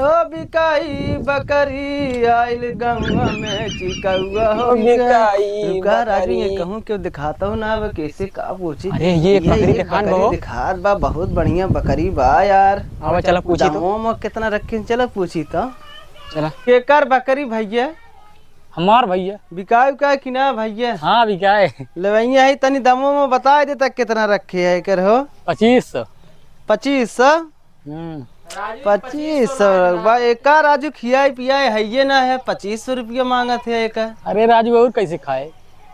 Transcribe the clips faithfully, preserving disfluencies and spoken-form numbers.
हो बिकाई बकरी आइल गौवा में चिकौवा हो ओ बिकाई। बिकाई रुका राजू, ये बकरी। कहूँ क्यों दिखाता हूँ ना, अब कैसे का पूछी? अरे, ये एक ये, बकरी ये दिखान बकरी बा हो। दिखात बा, बहुत बढ़िया बकरी बा यार। आवा, चला पूछी तो। दामो में कितना रखे, चला पूछी तो। चला। केकर बकरी भैया? हमार भैया। बिकाई उकाई कि ना भैया? हाँ, बिकाए। लेवैया है, तनी दामो में बताए देता कितना रखे है एकर हो? पच्चीस सौ। पच्चीस सौ? हम्म। पच्चीस सौ बा, एका राजू खियाई पियाई है ये ना है, पच्चीस सौ रुपया मांगत है एका। अरे राजू, और कैसे खाए?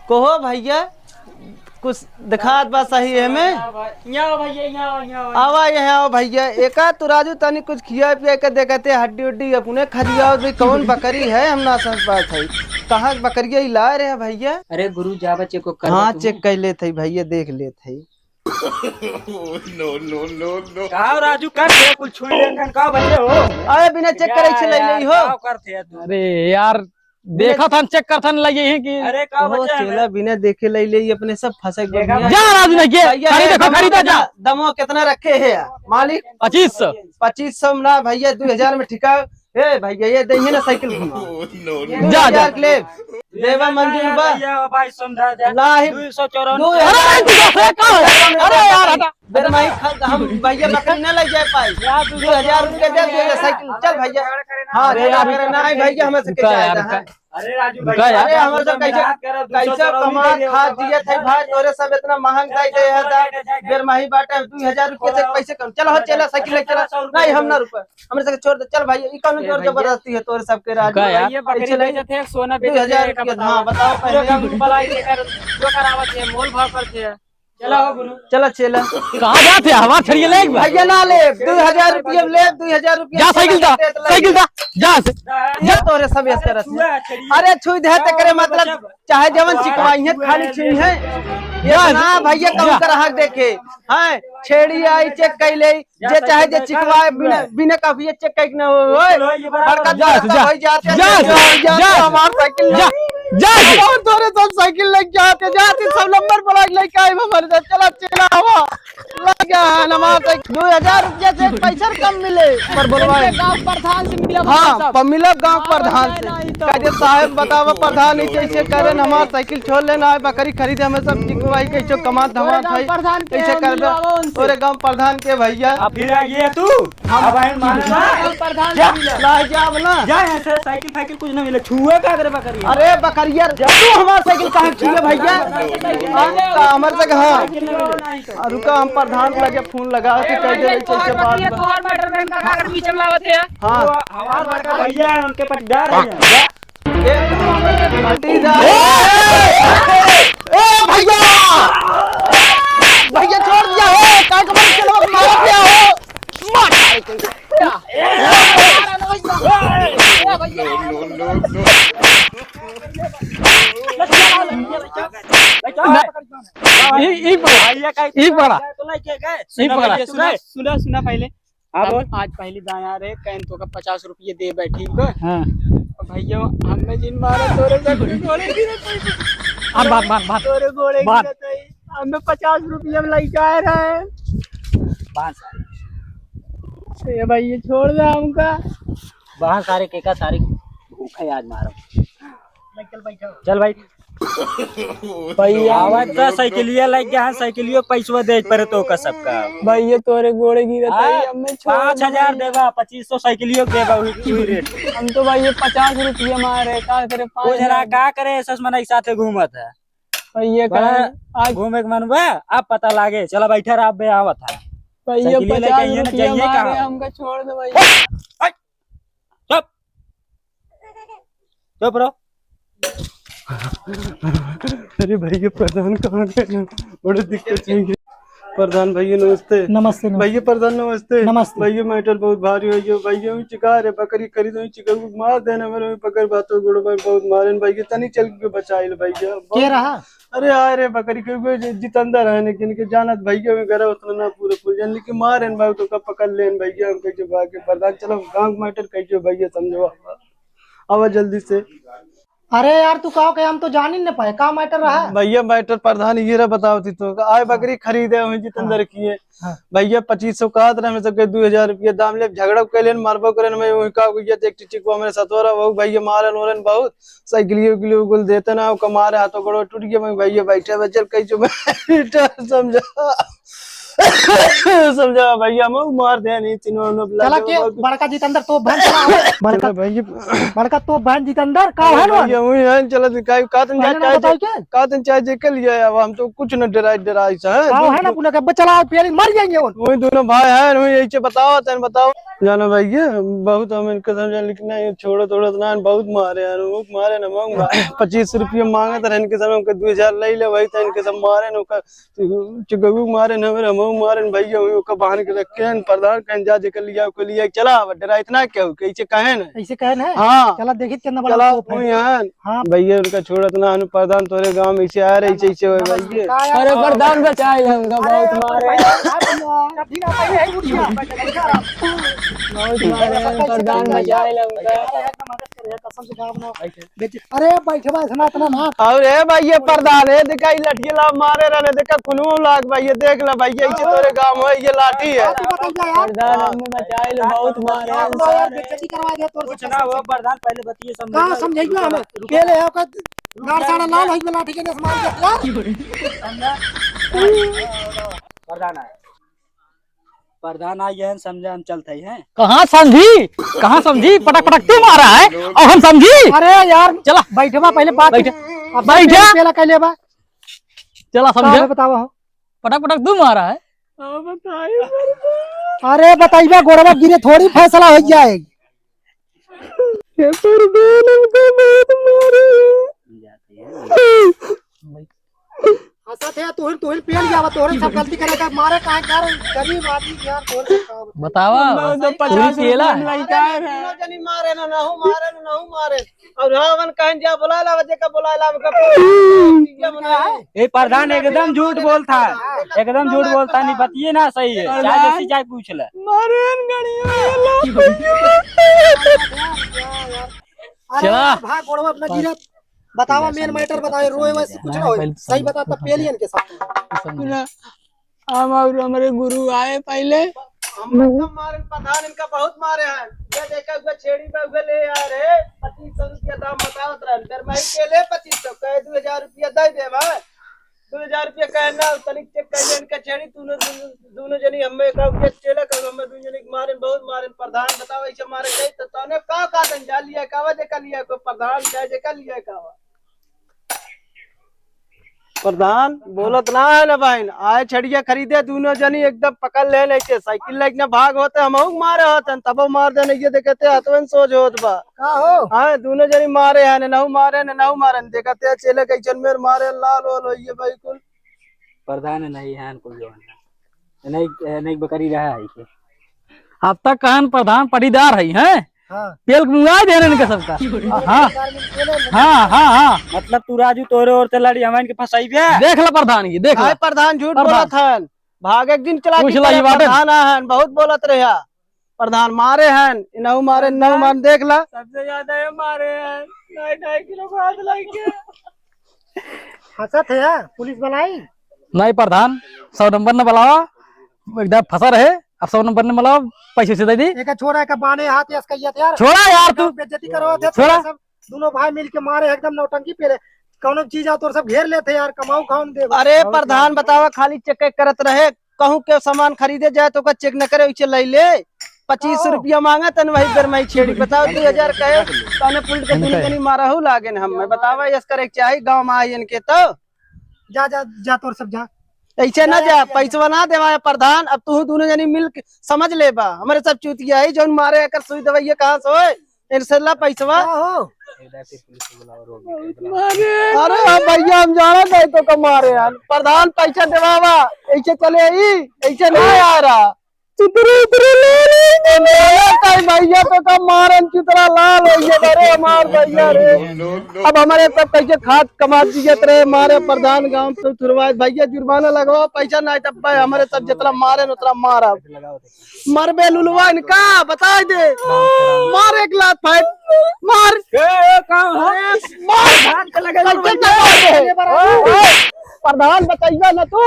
कहो भैया, कुछ दिखात बा सही है में? यहाँ आओ भैया, यहाँ आओ, यहाँ आओ। आवा यहाँ आओ भैया, एका तू राजू तनी कुछ खियाई पियाई के देखते, हड्डी उड्डी अपने खरियाओ भी कौन बकरी है, हम ना समझ पात है। कहाँ बकरिया ही लाए रहे भैया? अरे गुरु, जा बच्चे को कर हाँ, बा तू। चेक कर लेत है भैया, देख लेत है। No, no, no, no. का हो राजू, का रे, कुल छुई लेन खान का बचे हो? अरे बिना चेक करे छे लइ लेइ हो। का करते है तू? अरे यार, देखा था, चेक करता न लगे हैं कि अरे का ओहो, बचे हैं? चेला बिना देखे लइ लेइ, अपने सब फंसक देखा बनिया। जा राजू नहीं के, भैया, खरीदे है, खो, खरीदे दमो, जा। दमो कितना रखे है मालिक? पच्चीस सौ। पच्चीस सौ ना भैया, दो हजार में ठिका। ए भैया, ये दे, ये ना साइकिल घुमा। No, no. जा, जा। दो हजार के ले। देवा मंजूर बा। भैया, भाई समझा दे। नाही। दो सौ चौरानवे। दो हजार। अरे, तू कैसे कहा? अरे यार, हटा। बेरमाही खा, हम भैया बकरी ना लइ जाए पाई। यार, दो हजार रुपया दे, दो हजार साइकिल। चल भैया। हाँ, अरे यार, करे ना है भैया, हमें से रुका यार, रुका। अरे राजू रुका भैया, यार। अरे, हमें तो कैसे, कैसे कमा खा दिए थे भाई, तोरे सब इतना महंग दे दे है दा। बेरमाही बाटे, दो हजार रुपया से कैसे कम? चलो, हो, चला, साइकिल ले चला। नहीं, हम ना रुका। हमरे सबके छोड़ दे, चल भाई, ई कौन ए जोर भैया। जबरदस्ती है तोरे सबके राजू? का यार? ये बकरी कैसे ले? बेचत है, सोना बेचत है, दो हजार रुपया, हाँ, बताओ पूरा पहले। गाँव में बलाई लेकर जो करावत है, मोल भाव करते हैं। चला हो गुरु। चला चेला। कहाँ जाते हैं? हमार छड़िए ले एक बार। भैया ना ले, दो हजार रुपया ले, दो हजार रुपया जा चेला साइकिल दा, दे, दे, साइकिल दा, जा से। ये तोरे सब ऐसे करत है। छुआ, छड़िए। अरे छुई दे ते करे मतलब, चाहे जवन चिकवाई है, खाली छुई है। ये जा। ना भैया, कौन जा। कर हक देखे, हैं? छेड़ी आई, चेक कर ले, जे चाहे जे चिकवाए बिना, बिना काफी चेक कइक ना हो, ओए। बड़का जा, जा, जा, जा, जा, हमार साइकिल जा, ले। जा, जा। और तोरे सब साइकिल लेके आते, जाते सब नंबर प्लेट लेके आए, हमारे साथ चला, चला, हवा। लग गया है हमार साइकिल। दो हजार रुपया से एक पैसा कम मिले, पर बोलवाए। गांव प्रधान से मिला हाँ, सब। पर मिला गांव प्रधान से। नहीं तो। कह दे, "साहब, बतावा प्रधान, ऐसे, ऐसे करे न, हमार साइकिल छोड़ लेना है, बकरी खरीदे, हमें सब चिकवाई, कैसे कमात धमात है, प्रधान के कैसे करबे?" मिलवाओ उनसे। तोरे गांव प्रधान के भैया। अब फिर आ गया तू? हम अब आए मारे ना। हम प्रधान जा, से मिले। ला जा अब ना। जा यहाँ से, साइकिल फाइकिल कुछ ना मिले, छुए का करे बकरी। अरे बकरिया, जा। तू हमार साइकिल काहे छुए भैया? जा, जा, जा, जा। हाँ, तो हमार साइकिल, हाँ। साइकिल ना मिले। आ, रुका, हम प्रधान लगे फोन लगा के कह दे, कैसे बात बा। तोहर मटर बैंक का खाकर बीच में लावत है। हाँ। वो हमार बड़का भैया है, उनके पटीदार है। ए, ए, ए, भैया! भैया छोड़ दिया हो, काय को बंद चलो, मार दिया हो। मार। ई, ई पकड़ा। भैया का ई पकड़ा। तो लेके गए। ई पकड़ा। सुना, सुना, सुना पहले। हाँ, बोल। आज पहली दाएं आ रहे, कहें तो का पचास रुपये दे बैठी, ठीक बा? हाँ। अब भैया, हमें जिन मारा, तोरे से कोई घोड़े गिरे, कोई अब बात, बात, बात। तोरे घोड़े बात। गिरे, तो हमें पचास रुपये में लइका आ रहा है। बात सारी। ये भाई, ये छोड़ दे हमका। वहाँ सारे के का सारे भूखे आज मारो। चल भाई। भैया, आवत त साइकिलिया लग गया है, साइकिलियो के पैसवा दे पड़े तो का सबका। भैया, तोरे गोड़े गिरत है, हाँ, हमें छोड़ पाँच हजार दे। देबा, पच्चीस सौ साइकिलियो के देबा, वही, वही रेट। हम तो भैया पचास रुपया मारे, का करे, पाँच हजार। का करे, सस मनई साथे घूमत है। भैया, बड़ा का आज घूमे के मन बा, अब पता लागे। चला बैठा रह बे, आवत है। भैया, साइकिलिया लेके पचास आइए ना, रुपया जाइए मारे, कहाँ? हमका छोड़ दे भैया। हट, हट। चुप। चुप रहो। अरे भैया, प्रधान कहाँ गए? बड़े दिक्कत है ये। प्रधान भैया, नमस्ते। नमस्ते, नमस्ते। भैया, प्रधान, नमस्ते। नमस्ते। भैया, मैटर बहुत भारी हो गयो। भैया, ऊँच का रे, बकरी खरीद, ऊँच का मार देना, मेरे पकड़ बातों, गुड़ में बहुत मारे भैया, तनी चल के बचाइल भैया। के रहा? अरे आए रे बकरी के, वो जि-, जितेंद्र है, लेकिन के जानत भैया में घर उतना ना पूरे फूल जान, लेकिन मारेन भाई तो का पकड़ लेन भैया, हम कैसे भाग के प्रधान, चलो गांव के मैटर कैसे भैया समझो, आवा जल्दी से। अरे यार, तू कहो कि हम तो जान ही न पाए, का मैटर रहा? भैया, मैटर प्रधान ये रहा, बताओ थी तो, आए हाँ। बकरी खरीदे हुए जितेंद्र हाँ। किए। हाँ। भैया, पच्चीस सौ कहत रहे, हम सबके दो हजार रुपया दाम ले, झगड़ा कैले, मारबो करे, मैं वही का भैया, देख टिक को हमरे सतोरा, वो भैया मारन ओरन बहुत, साइकिलियो उकिलियो कुल देते ना, ओका मारे हाथों गोड़ो टूट गया, मैं भैया बैठे बचल, कहीं जो मैं समझा। समझा भैया, हम मार दे नहीं, तीनों लोग चला लागे के बहुत बड़का जितेंद्र तो बहन चला, बड़का चला भैया। बड़का तो बहन जितेंद्र का अरे है ना? भैया, वही है, चला दिखाई, का तन पहले ना चाहे बताओ जे-, के? का तन चाहे जे कर लिया, अब हम तो कुछ न डराई, डराई सा है। का है ना, पुनः के बचला पेली मर जाएंगे वो। वही दोनों भाई हैं, वही यही से बताओ, तन बताओ। जानो भैया, बहुत हम इनके समझा, लेकिन नहीं, छोड़ो, छोड़ो ना, बहुत मारे हैं, वो मारे ना, मांग मारे। पच्चीस रुपये मांगत रहे इनके समय, उनके दो हजार ले ले, वही तो इनके सब मारे ना, ओकर चिकऊ मारे न, हमरे हमऊ मारे न भैया, वही ओकर बहान के रखे हैं, प्रधान कहें जा, जेकर लिया, ओकर लिया, चला, अब डरा इतना क्या हो, कैसे कहे न? ऐसे कहे न? हाँ। चला, देखित कितना बड़ा चला, तोप है। वही हैं। हाँ। भैया, उनका छोड़त ना, अनु प्रधान तोरे गाँव में ऐसे आ रहे, ऐसे, ऐसे हो भैया। अरे, प्रधान बचाए हमका, अरे, बहुत मारे। भैया, हाँ भैया, कभी ना, भैया, है, उठ गया। बहुत मारे, प्रधान बचाए हमका। कसम से गाँव ना। बेटी, अरे बैठवा, इतना, इतना ना। और ए भाई, ये प्रधान है, देखा, ई लठिए ला मारे रहने, देखा, खुनवा लाग भाई, ये देख ला भाई, ये इसे तोरे गाँव है, ये लाठी है। बात बता जा यार। प्रधान, हमने बचाए ले, बहुत मारे हैं यार, सारे। बेइज्जती करवा दिया तोर कुछ से ना कसम हो, से। प्रधान, पहले बतिए, समझाइए। कहाँ समझाइबा हमें? रुको। के ले आओ का गाड़ साड़ा लाल है, लाठी के जैसे मार दिया यार। प्रधान आए। प्रधान आई है, समझे हम चलत ही हैं। कहाँ समझी? कहाँ समझी? पटक पटक तू मारा है और हम समझी? अरे यार, चला। बैठवा पहले बात। बैठे। अब बैठा। पेला कैले बा। चला का समझे। है बतावा हो। पटक पटक तू मारा है। हाँ, बताइए। अरे बताइबा, गोड़वा गिरे थोड़ी फैसला हो जाए। ये प्रधान हमका बहुत मारे। हंसत है, तोहिन, तोहिन पियल जावा, तोहरे सब गलती करे का मारे काहे यार, गरीब आदमी यार, तोहरे सब काम। बतावा, हम तो पचास रुपया लइका है। दोनों जनी मारे ना, नहु मारे ना, नहु मारे। और हाँ, मन कहन जा, बुला लावा, जेका बुला लावा, का ये मना है। ए, प्रधान एकदम झूठ बोलता है, एकदम झूठ बोलता है, नहीं बतिए ना सही है, चाहे जैसी चाहे पूछ ले। मारे गणिया। अरे चला। भाई, गोड़वा अपना गिरा। बतावा, मेन मैटर बतावे, रोए वैसे कुछ ना होए। पहले सही बता, तब पेलियन के साथ। सुना, हम और हमरे गुरु आए पहले। हम एकदम मारे प्रधान, इनका बहुत मारे हैं। ये देखा हुआ छेड़ी में हुए ले आ रहे, पच्चीस सौ रुपया दाम बतावत रहन। फिर मैं के ले पच्चीस सौ, कहे दो हजार रुपया दे दे भाई। दो हजार रुपया कहे ना, तनिक चेक कर ले इनका छेड़ी, दोनों, दोनों, दोनों जनी हमें का के चेला कर, हमें दोनों जनी के मारे, बहुत मारे प्रधान। बताओ, ऐसे मारे गए तो तने का, का दन जा लिया, का वजह का लिया, कोई प्रधान का जे का लिया, का वा? प्रधान बोलत ना है ना बहन, आए छड़िया खरीदे, दोनों जनी एकदम पकड़ ले लेके साइकिल लेके ना भाग होते, हमहू मारे होतन, तबो मार देने ये देखते हथवन सोझ होत बा। का हो? हाँ, दोनों जनी मारे हैं, नहु मारे, नहु मारे, देखते चेले कैसन मेर मारे, लाल वाल होइए बिल्कुल। प्रधान नहीं है कुल जो है। नहीं, नहीं बकरी रहा है के। अब तक कहन प्रधान पटीदार है, हैं? हाँ। पेल के मुआ दे इनके सबका। हाँ। हाँ, हाँ, हाँ। मतलब तू राजू तोरे ओर से लड़ी, हम इनके फंसाई बे। देख ला प्रधान, ये देख ला। आए प्रधान झूठ प्रधान। बोलत हन। भाग एक दिन चला पूछ के ला, ये बाटे। प्रधान आहन, बहुत बोलत रह्या। प्रधान मारे हन, इनहु मारे, इनहु मारे, देख ला। सबसे ज्यादा ये मारे हैं, ढाई, ढाई किलो का हाथ लग गया। हंसत है यार, पुलिस बनाई? नहीं प्रधान, सौ नंबर न बुलावा, एकदम फंसा रहे, अब सौ नंबर न बुलावा, पैसे से दे दी। एक छोड़ा, एक बाने हाथ यस कहिया यार। छोड़ा यार तू। बेइज्जती करवा दे छोड़ा। सब दोनों भाई मिल के मारे एकदम नौटंकी पेले। कौनो चीज आ तोर सब घेर लेते यार, कमाऊ खाऊन दे। अरे प्रधान बतावा, खाली चेक करत रहे, कहूँ के सामान खरीदे जाए तो ओकर चेक न करे, उसे ले ले। पच्चीस सौ रुपया मांगा तन वही बेर मैं छेड़ी। बताओ, दो हजार कहे, तने पुलिस के दुनू जनी मारहु लागेन हम। मैं बतावा, यस करे के चाही, गाँव में आई इनके तो। जा, जा, जा, तोर सब जा। ऐसे ना जा, पैसवा ना देवा है प्रधान। अब तू दोनों जनी मिल के समझ ले बा, हमारे सब चूतिया है, जौन मारे एकर सुई दवाई कहाँ से होए? इनसे ला पैसवा। का हो? अरे हाँ भैया, हम जाना नहीं तो कम मारे यार। प्रधान पैसा देवावा, ऐसे चले ही, ऐसे ना आ रहा। उतरे, उतरे, ले, ले, ले, ले। अरे ताई भैया तो कम मारन, चुतरा लाल हो गया, अरे हमार भैया रे। अब हमारे सब कैसे खाद कमा दिए रहे, मारे प्रधान गांव तो छुड़वा, भैया जुर्माना लगवा, पैसा नहीं तब भाई हमारे सब जितना मारे उतना मारा। मरबे लुलवा इनका, बताई दे। मार एक लात फाइट, मार। ए, ए, का हो? अरे, मार। कैसे मार दे? ओए, प्रधान बतइबा ना तू,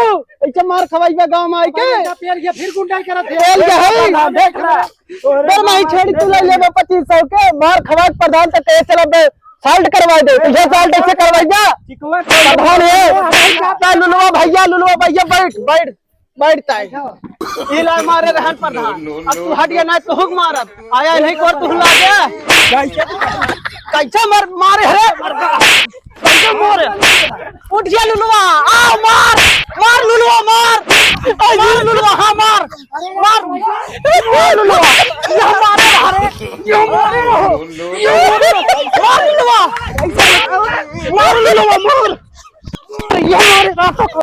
ऐसे मार खवाइबा गाँव में आइके। पेल के फिर गुंडाई करत है। पेल के है। प्रधान देख रहा। अरे माई छेड़ी तू ले लेबे पच्चीस सौ के, मार खवाए प्रधान तो कहे चला बे, साल्ट करवा दे। तुझे साल्ट ऐसे करवाइबा? चिकवा प्रधान है। लुलवा भैया, लुलवा भैया, बैठ, बैठ। बैठता है। ई ला मारे रहन प्रधान। अब तू हट गया ना, तू हुक मारब। आया नहीं कर तू ला गया। कैसे मार, मारे हरे? कैसे मारे? उठ गया लुलवा। आ मार, मार लुलवा, मार। मार लुलवा, हाँ मार। मार, मार लुलवा। ये मारे हरे। ये मारे हो। ये मारे। मार लुलवा। मार लुलवा, मार। ये मारे रास्ता को।